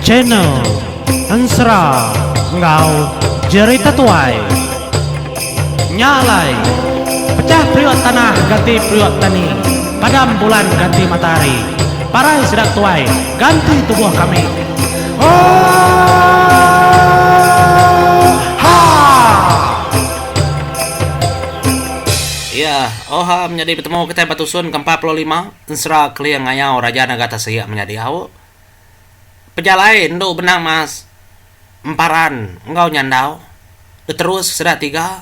Channel Ensera enggau Jerita Tuai. Nya alai, pecah periuk tanah ganti periuk tani, padam bulan ganti matahari, parai sida tuai ganti tubuh kami. Oohaa! Iya, oha menyadi betemu kitai ba tusun ke 45 ensera Keling Ngayau Raja Naga Tasik menyadi au. Pejalai endu benang mas emparan enggau nyandau beterus sida tiga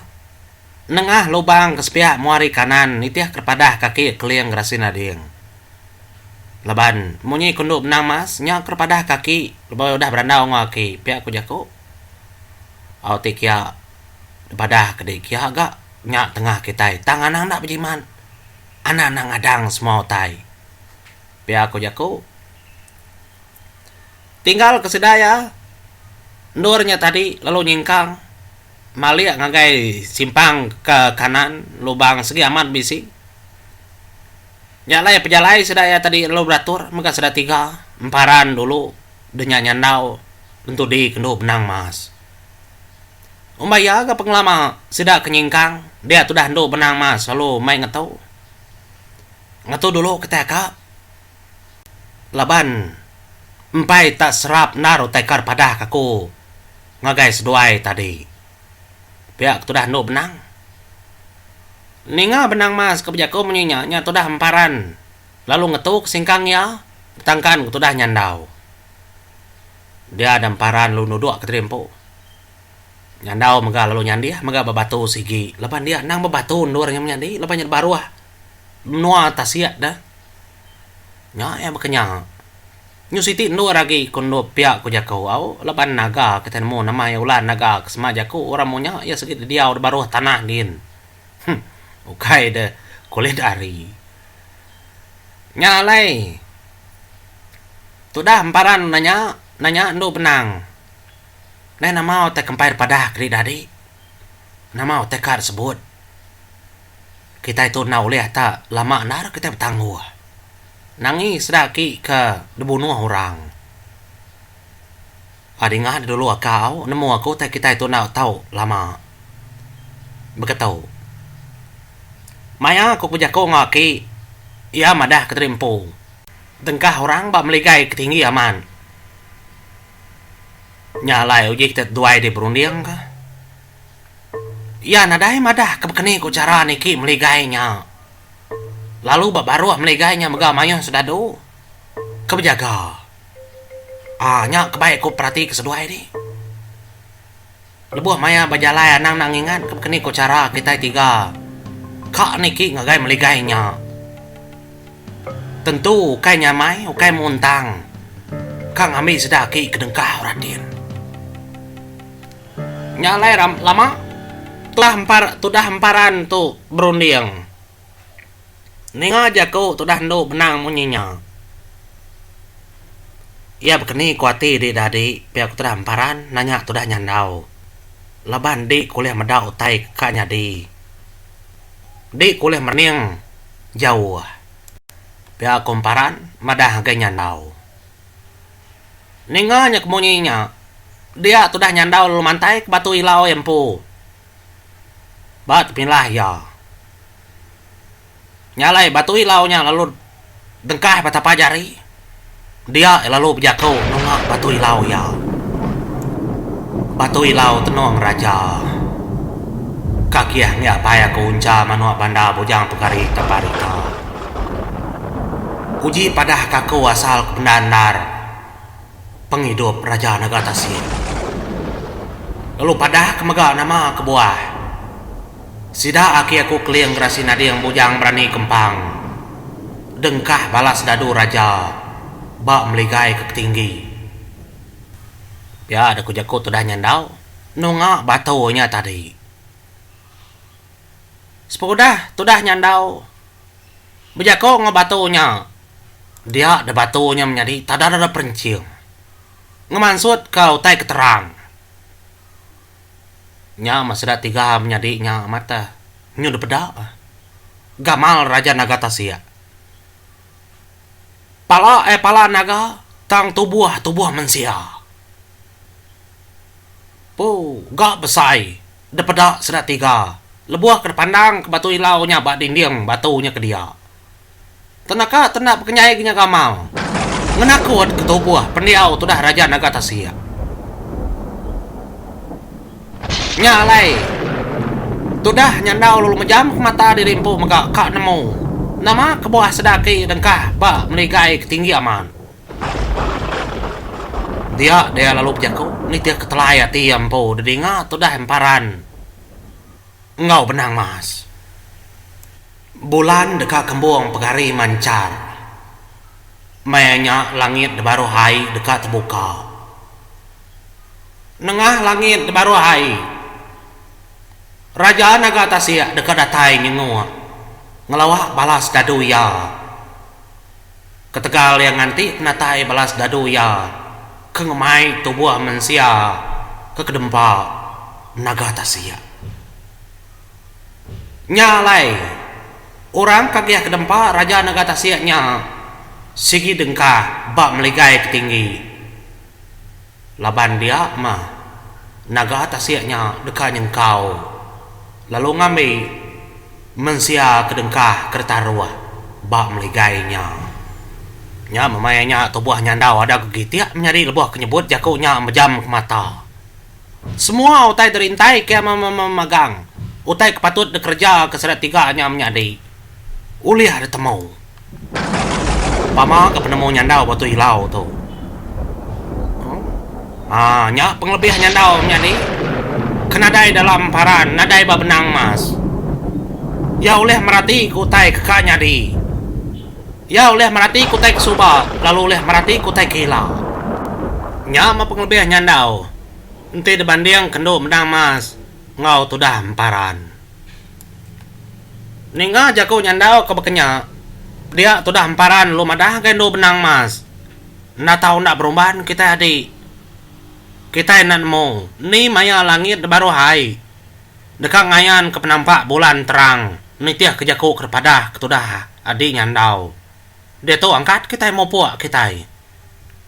nengah lubang ke sepiak mua ari kanan nitih ke padah kaki Keling Gerasi Nading. Laban munyi ke endu benang mas nya ke padah kaki lebuh udah berandau enggau aki pia ku jaku. Au ti kia padah ke di kia ga nya tengah kitai tang anang enda bejimat anang enda ngadang semua utai. Pia ku jaku. Tinggal ke sida iya endur nya tadi lalu nyingkang malik ngagai simpang ke kanan lubang sigi amat bisi. Nya alai pejalai sida iya tadi lalu beratur mega sida tiga emparan dulu denya nyandau entudi kendu benang mas. Umbai iya ga pengelama sida ke nyingkang dia tudah endu benang mas lalu mai ngetu. Ngetu dulu kitai aka. Laban empai tak serap endar utai kar padah ka aku ngagai seduai tadi. Pia ke tudah endu benang. Ninga benang mas ke bejaku munyi nya, nya tudah emparan lalu ngetu ke singkang iya betangkan ke tudah nyandau. Dia da emparan lalu nuduk ke diri empu. Nyandau mega lalu nyandih mega ba batu sigi laban dia endang bebatu endur nya menyadi laban nya baruh menua tasik da. Nya iya baka nya. Nyu siti endur agi ku endur pia ku jaku au laban naga kitai nemu nama iya ular naga ke sema jaku orang munya iya sigi diau da baruh tanah gin. Huh ukai da kulit ari. Nya alai tudah emparan nanya nanya endu benang. Nai nama utai kempai da padah kedi dadi. Nama utai ka disebut. Kitai tu enda ulih ta lama endar kitai betangguh. Nangi sida aki ke dibunuh orang. Ba dinga ne dulu akau nemu aku tai kitai tu enda tau lama beketu. Maya aku bejaku enggau aki iya madah ke diri empu dengkah orang ba meligai ke tinggi amat. Nya alai uji kitai duai dih berunding ka. Iya nadai madah ke bekeni ku chara niki meligai nya. Lalu ba baruh meligai nya mega mayuh sedadu ke bejaga. Aa nya ke bai ku perati ke seduai ti. Lebuh maya bejalai anang enda ngingat ke bekeni ku chara kitai tiga ka niki ngagai meligai nya. Tentu ukai nyamai ukai muntang ka ngambi sida aki ke dengkah orang din. Nya alai lama tudah empar tudah emparan tu berunding. Ninga jaku tudah endu benang munyi nya. Iya bekeni ku ati di dadi pia ku tudah emparan nanya tudah nyandau. Laban di ku ulih meda utai ka nyadi. Di ku ulih merening jauh. Pia ku emparan madah ngagai nyandau. Ninga nya ke munyi nya, dia tudah nyandau lalu mantai ke batu ilau iya empu ba tepilah iya. Nya alai batu ilau nya lalu dengkah ba tapa jari. Dia iya lalu bejaku nunga batu ilau iya. Batu ilau tenung raja. Kakih enggi apai aku uncha manuk banda bujang pegari tapa rita. Uji padah ka aku asal ke bendar endar pengidup Raja Naga Tasik. Lalu padah ke mega nama kebuah sida aki aku Keling Gerasi Nading Bujang Berani Kempang dengkah balas dadu raja ba meligai ke ketinggi. Pia da ku jaku tudah nyandau nunga batu nya tadi. Sepengudah tudah nyandau Bejako enggau batu nya. Dia da batu nya menyadi tada dada perenching. Ngemansut ka utai ke terang. Nya meh sida tiga menyadi nya amat eh nyu dipeda. Gamal Raja Naga Tasik. Pala eh pala naga tang tubuh tubuh mensia. Pu ga besai depeda sida tiga lebuh ke depandang ke batu ilau nya ba dinding batu nya ke dia. Tenaka tenda bekenyai ke nya gamal ngenakut ke tubuh pendiau tudah Raja Naga Tasik. Nya alai, tudah nyandau lalu mejam ke mata diri empu mega ka nemu nama kebuah sida agi dengkah ba meligai ke tinggi amat. Dia dia lalu bejaku nitih ke telai ati iya empu didinga tudah emparan enggau benang mas. Bulan deka kembung pegari manchar. Maya nya langit dibaruh ai deka tebuka. Nengah langit di baruh ai, Raja Naga Tasik deka datai nyenguk ngelawa bala sedadu iya. Ketegal iya nganti penatai bala sedadu iya ke ngemai tubuh mensia ke kedempa Naga Tasik. Nya alai, orang ke agih kedempa Raja Naga Tasik nya sigi dengkah ba meligai ke tinggi. Laban dia mah naga tasik nya deka nyengkau lalu ngambi mensia ke dengkah ke ditaruh ba meligai nya. Nya meh maya nya tubuh nyandau ada gegitik menyadi lebuh ke nyebut jaku nya mejam ke mata. Semua utai dirintai ke magang utai ke patut dikereja ke sida tiga nya menyadi ulih ditemu. Pama ga penemu nyandau batu ilau tu. Haa nya pengelebih nyandau menyadi ke nadai dalam paran nadai ba benang mas. Iya ulih merati ke utai ke ka nyadi. Iya ulih merati ke utai ke suba lalu ulih merati ke utai ke ila. Nya meh pengelebih nyandau enti dibanding ke endu benang mas enggau tudah emparan. Ninga jaku nyandau ke baka nya, dia tudah emparan lalu madah ngagai endu benang mas. Enda tau enda berumban kitai adi. Kitai enda nemu ni maya langit dibaruh ai deka ngayanka penampak bulan terang nitihka jaku ke dipadah ke tudah adi nyandau. Diatu angkat kitai mupuk kitai.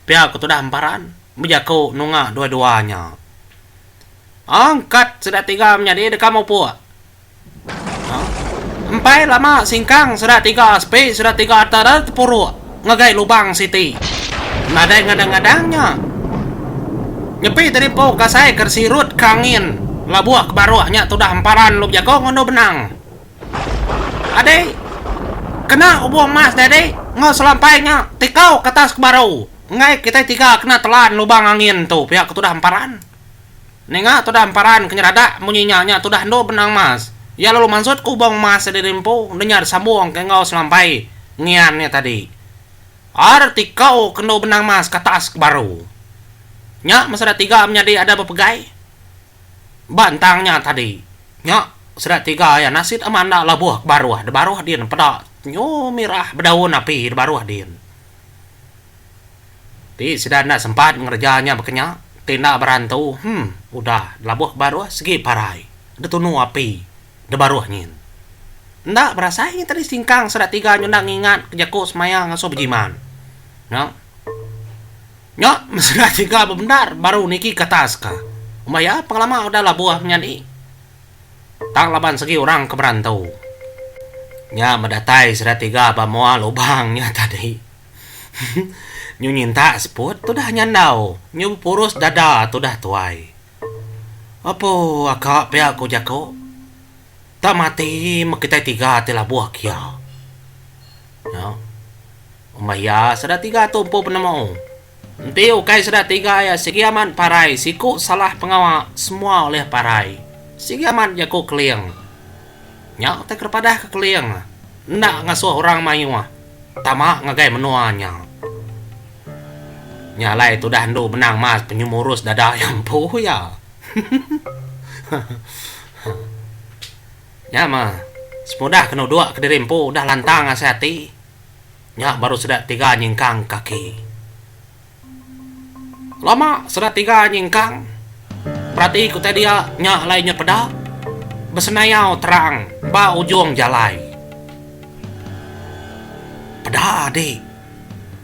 Pia ke tudah emparan bejaku nunga dua-dua nya. Angkat sida tiga menyadi deka mupuk. Empai lama singkang sida tiga sepi sida tiga ata tepuruk ngagai lubang siti. Nadai ngadang-ngadang nya. Nyepi tadi empu kasai ke sirut ke angin labuh ke baruh nya tudah emparan lalu bejaku ngundu benang. Adi kena ubung mas dadi enggau selampai nya tikau ke atas ke baru. Enggai kitai tiga kena telan lubang angin tu pia ke tudah emparan. Ninga tudah emparan ke nyeradak munyi nya nya tudah endu benang mas. Iya lalu mansut ke ubong mas diri empu enda nya disambung ke enggau selampai ngian nya tadi. Ar tikau ke endu benang mas ke atas ke baru. Nya meh sida tiga menyadi ada bepegai ba entang nya tadi. Nya sida tiga iya nasit amat enda labuh ke baruh di baruh din peda nyu mirah bedaun api di baruh din. Ti sida enda sempat ngereja nya baka nya, ti enda berantu, hmm, udah labuh ke baruh sigi parai, ditunu api debaruh nyin. Enda berasai nya tadi singkang sida tiga nyunda ngingat ke jaku semaya ngasuh bejimat. Nya. Nya sida tiga bebendar baru niki ke atas ka. Umbah iya pengelama udah labuh menyadi. Tang laban segi orang ke berantu. Nya meh datai sida tiga ba mua lubang nya tadi. Nyu nyintak seput tudah nyandau nyu bepurus dada tudah tuai. Apo aka pia ku jaku. Tak mati meh kitai tiga ti labuh kia. Nya. Umbah iya sida tiga tu empu penemu. Enti ukai sida tiga iya sigi amat parai siku salah pengawa semua ulih parai. Sigi amat jaku keling. Nya utai ke dipadah ke keling enda ngasuh orang mayuh tama ngagai menua nya. Nya alai tudah endu menang mas penyumurus dada iya empu iya. Nya mah semudah ke nuduk kediri empu udah lantang asai ati. Nya baru sida tiga nyingkang kaki. Lama sida tiga nyingkang, berati ke utai dia nya alai nya peda besenayau terang ba ujung jalai. Peda adi.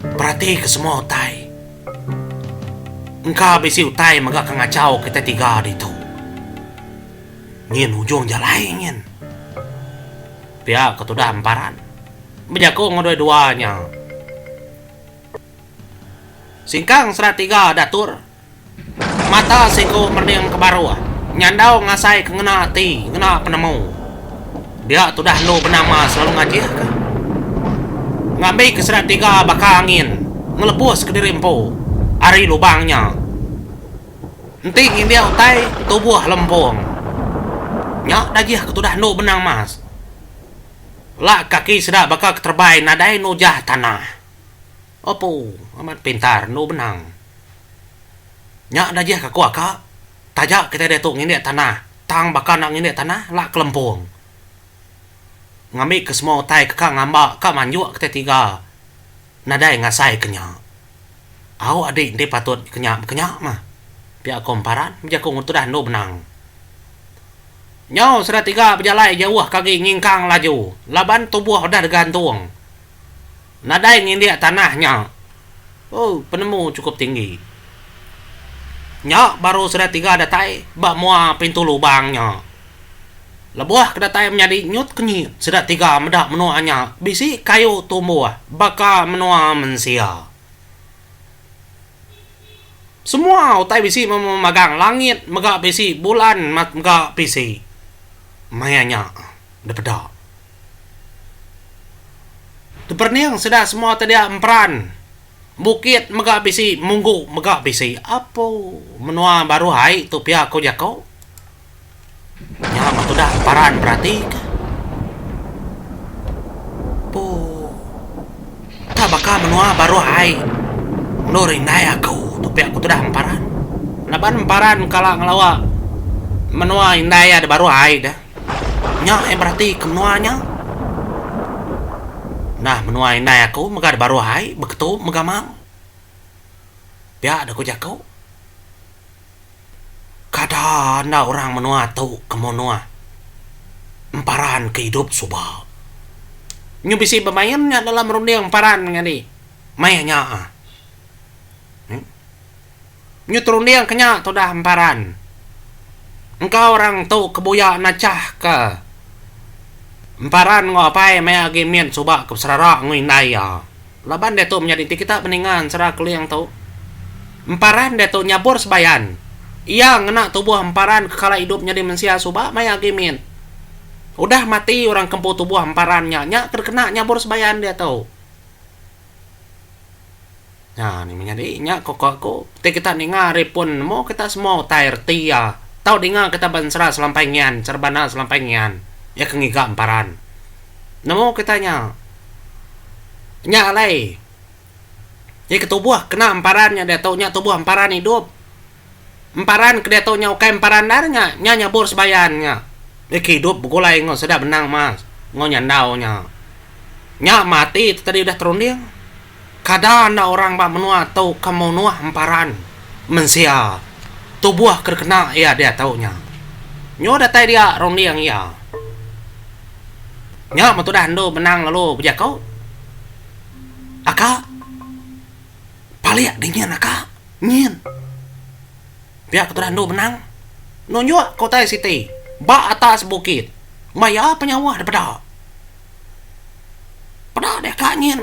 Peratika semua utai. Engka bisi utai mega ke ngachau kitai tiga ditu. Nyin ujung jalai nyin. Pia ke tudah emparan. Bejaku enggau dua-dua nya. Singkang serat tiga datur. Mata siku merening ke baruh. Nyandau ngasai ke ngena ati, ngena penemu. Dia tudah endu benama selalu ngajihka. Ngambi ke serat tiga baka angin ngelebus kediri empu ari lubang nya. Enti ngindik utai tubuh lempung. Nya dajih ke tudah endu benang mas. Lak kaki sida baka ke terebai nadai nujah tanah. Opu, amat pintar endu benang. Nya dajih ke aku aka, taja kitai diatu ngindik tanah tang baka enda ngindik tanah la kelempung. Ngambi ke semua utai ke ka ngamba ka manjuk kitai tiga nadai ngasai ke nya. Au adi enti patut ke nya baka nya mah, pia ko Emparan bejaku enggau tudah endu benang. Nyau sida tiga bejalai jauh ke agi nyingkang laju laban tubuh udah digantung. Nadai ngindik tanah nya. Oh, penemu chukup tinggi. Nya baru sida tiga datai ba mua pintu lubang nya. Lebuh ke datai menyadi nyut kenyit sida tiga meda menua nya bisi kayu tumbuh baka menua mensia. Semua utai bisi memagang langit mega bisi bulan mega bisi. Maya nya dipeda. Teperening sida semua te dia emperan. Bukit mega bisi, munggu mega bisi. Apo menua baruh ai tu pia ko jako. Nya meh tudah emparan beratika. Po tak baka menua baruh ai endur indai aku tu pia ko tudah emparan. Laban emparan kala ngelawa menua indai iya da baruh ai deh. Nya ai berati ke menua nya. Nah menua indai aku mega da baruh ai beketu mega mang. Pia da ku jaku. Kada enda orang menua tu ke munuh emparan ke idup suba. Nyu bisi bemain nya dalam runding emparan nyadi meh nya. Nyu terunding ke nya tudah emparan. Engka orang tu ke buya nachah ke emparan enggau apai maya agi mit suba ke beserara enggau indai iya. Laban diatu menyadi enti kita beninga ensera keling tu. Emparan diatu nyabur sebayan. Iya ngena tubuh emparan ke kala idup nyadi mensia suba maya agi mit. Udah mati orang ke empu tubuh emparan nya, nya ke dikena nyabur sebayan diatu. Nya ni menyadi nya ko ko aku ti kita ninga ari pun nemu kita semua utai reti iya tau dinga kita ba ensera selampai ngian serebana selampai ngian iya ke ngiga emparan nemu kita nya. Nya alai iya ke tubuh kena emparan nya diatu nya tubuh emparan idup. Emparan ke diatu nya ukai emparan endar nya nya nyabur sebayan nya iya ke idup begulai enggau sida benang mas enggau nyandau nya. Nya mati tadi udah terunding. Kada enda orang ba menua tu ke munuh emparan mensia tubuh ke dikena iya diatu nya. Nyu datai dia runding iya. Nya meh tudah endu benang lalu bejaku. Aka. Palik dingin aka. Nyin. Pia ke tudah endu benang. Nunjuk ke utai siti ba atas bukit. Maya penyauh dipeda. Peda deh ka nyin.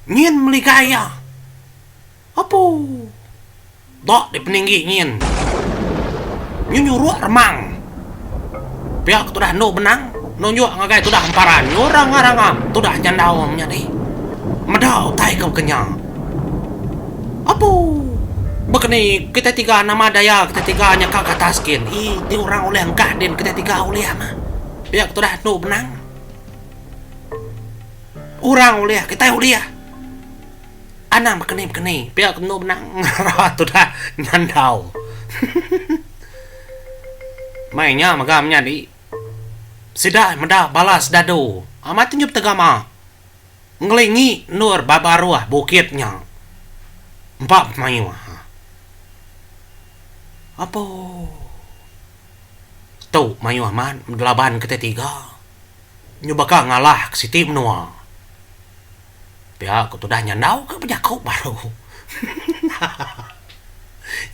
Nyin meligai iya. Apu. Ba deh peninggi nyin. Nyu nyuruk remang. Pia ke tudah endu benang nunjuk ngagai tudah emparan nyu ranga-ranga tudah nyandau menyadi. Meda utai ke baka nya. Apu. Baka ni kitai tiga nama daya kitai tiga nya ka ke atas kin. Ii ti orang ulih engkah din kitai tiga ulih mah. Pia ke tudah endu benang. Orang ulih, kitai ulih. Anang bekeni-bekeni, pia ke endu benang ngara tudah nyandau. Mai nya mega menyadi sida meda bala sedadu amat tunjuk tegama ngelingi endur ba baruh bukit nya. Empa pemayuh. Apo tu mayuh amat laban kitai tiga. Nyu baka ngalah ke siti menua. Pia ku tudah nyandau ke bejaku baru.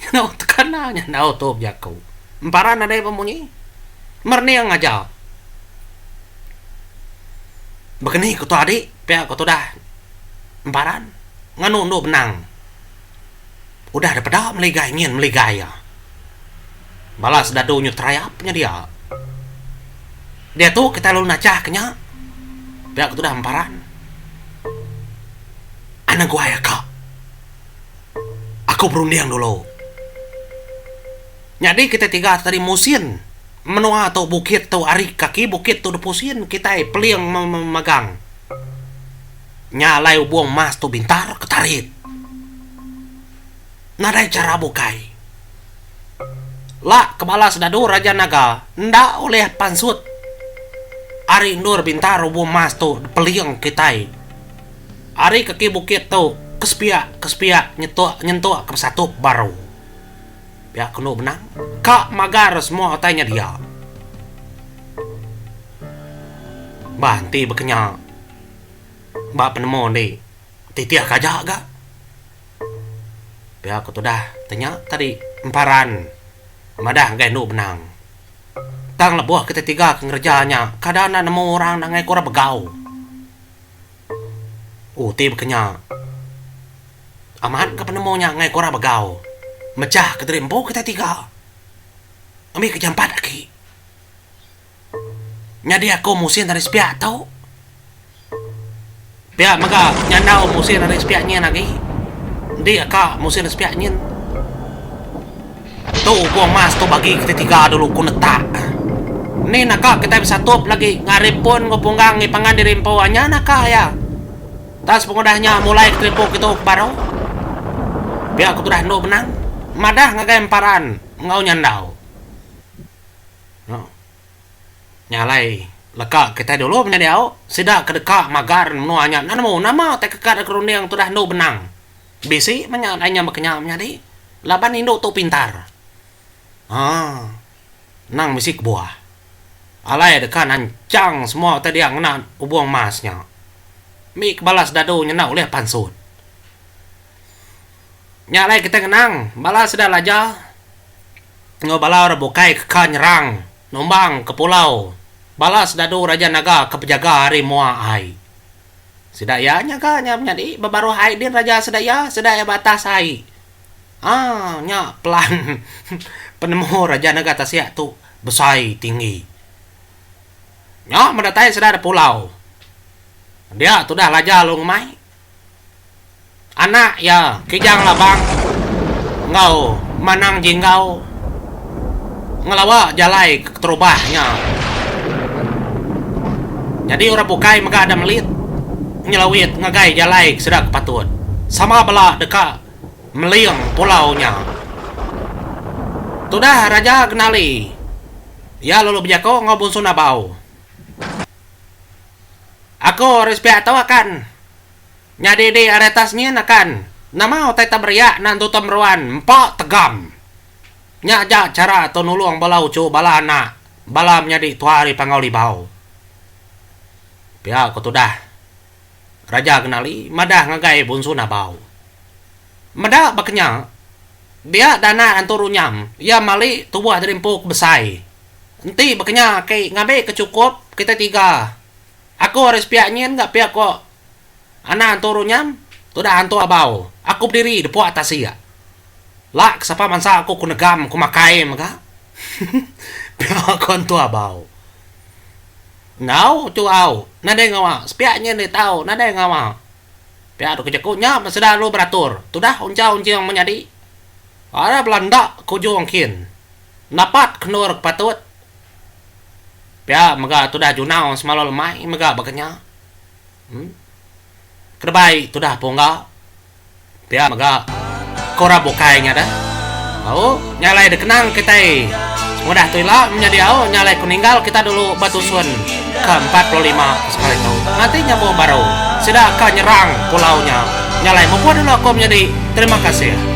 Nyandau tekana nyandau tu bejaku. Emparan nadai bemunyi. Merening aja. Bekeni ku tu adi pia ku tudah emparan nganu endu benang. Udah dipeda meligai nyin meligai iya. Bala sedadu nyu terayap nya dia. Diatu kitai lalu nachah ke nya pia ku tudah emparan. Anang guai aka. Aku berunding dulu. Nyadi kitai tiga tu tadi musin menua tu bukit tu ari kaki bukit tu dipusin kitai peling magang. Nya alai ubung mas tu bintar ke tarit. Nadai chara bukai. La ke bala sedadu Raja Naga enda ulih pansut ari endur bintar ubung mas tu dipeling kitai. Ari kaki bukit tu ke sepiak ke sepiak nyetuk nyentuk ke besatup baru. Pia kenu benang ka magar semua utai nya dia. Bah enti bekenya ba penemu enti titih ka aja ga. Pia ku tudah tanya tadi emparan madah ngagai endu benang. Tang lebuh kitai tiga ke ngereja nya kada enda nemu orang enda ngagai ku orang begau. Uti bekenya amat ga penemu nya ngagai ku orang begau mechah ke diri empu kitai tiga. Ambi ke jampat agi. Nyadi aku musin ari sepiak tu. Pia mega nyandau musin ari sepiak nyin agi. Endi aka musin ari sepiak nyin. Tu ubung mas tu bagi kitai tiga dulu ku netak. Ni naka kitai besatup lagi ngari pun enggau punggang ngi pangan diri empu anya naka iya. Tang sepengudah nya mulai ke terimpu kitu ke baru. Pia ku tudah endu benang madah ngagai emparan enggau nyandau. Nya alai leka kitai dulu menyadi au sida ke deka magar menua nya enda nemu nama utai ke ka deka runding tudah endu benang. Bisi meh nya alai nya baka nya menyadi laban indu tu pintar. Haa endang bisi kebuah. Alai deka nanchang semua utai dia ngena ubung mas nya. Mih ke bala sedadu nyenda ulih pansut. Nya alai kitai ngenang bala sida laja. Enggau bala orang bukai ke ka nyerang numbang ke pulau bala sedadu Raja Naga ke bejaga ari mua ai. Sida iya nyaga nya menyadi ba baruh ai din raja sida iya, sida iya ba atas ai. Aa nya pelan penemu Raja Naga Tasik tu besai tinggi. Nya meh datai sida da pulau. Dia tudah Laja lalu ngemai. Anak iya Kijang Labang enggau Manang Jinggau ngelawa jalai ke keterubah nya. Nyadi orang bukai mega ada melit nyelawit ngagai jalai ke sida ke patut. Sama bela deka meling pulau nya. Tudah Raja Genali iya lalu bejaku enggau Bunsu Nabau. Aku ari sepiak tu akan. Nyadi di ari atas nyin akan nama utai tak beriak nan tutum meruan empa tegam. Nya aja chara tu nulung bala uchu bala anak bala menyadi tua ari Panggau Libau. Pia ku tudah Raja Genali madah ngagai Bunsu Nabau. Meda baka nya dia dana antu runyam iya mali tubuh diri empu ke besai. Enti baka nya aki ngambi ke chukup kitai tiga. Aku ari sepiak nyin ga pia ko anak antu runyam tudah antu abau. Aku bediri depuk atas iya. La ke sapa bansa aku ku negam ku makai mega. Pia ko antu abau. Enggau tu au nadai ngawa sepiak nyin deh tau nadai ngawa. Pia tu ke jaku nya meh sida lalu beratur tudah uncha unching menyadi. Ara bela enda ke ujung kin. Napat ke endur ke patut. Pia mega tudah junau semalau lemai mega baka nya. Em. Kerebai tudah pungga. Pia mega ke orang bukai nya deh. Au nya alai dikenang kitai semudah tu ila menyadi au nya alai ku ninggal kita dulu ba tusun ke 45 sekali tu. Nganti nyambung baru sida ka nyerang pulau nya. Nya alai mupuk dulu aku menyadi. Terima kasih.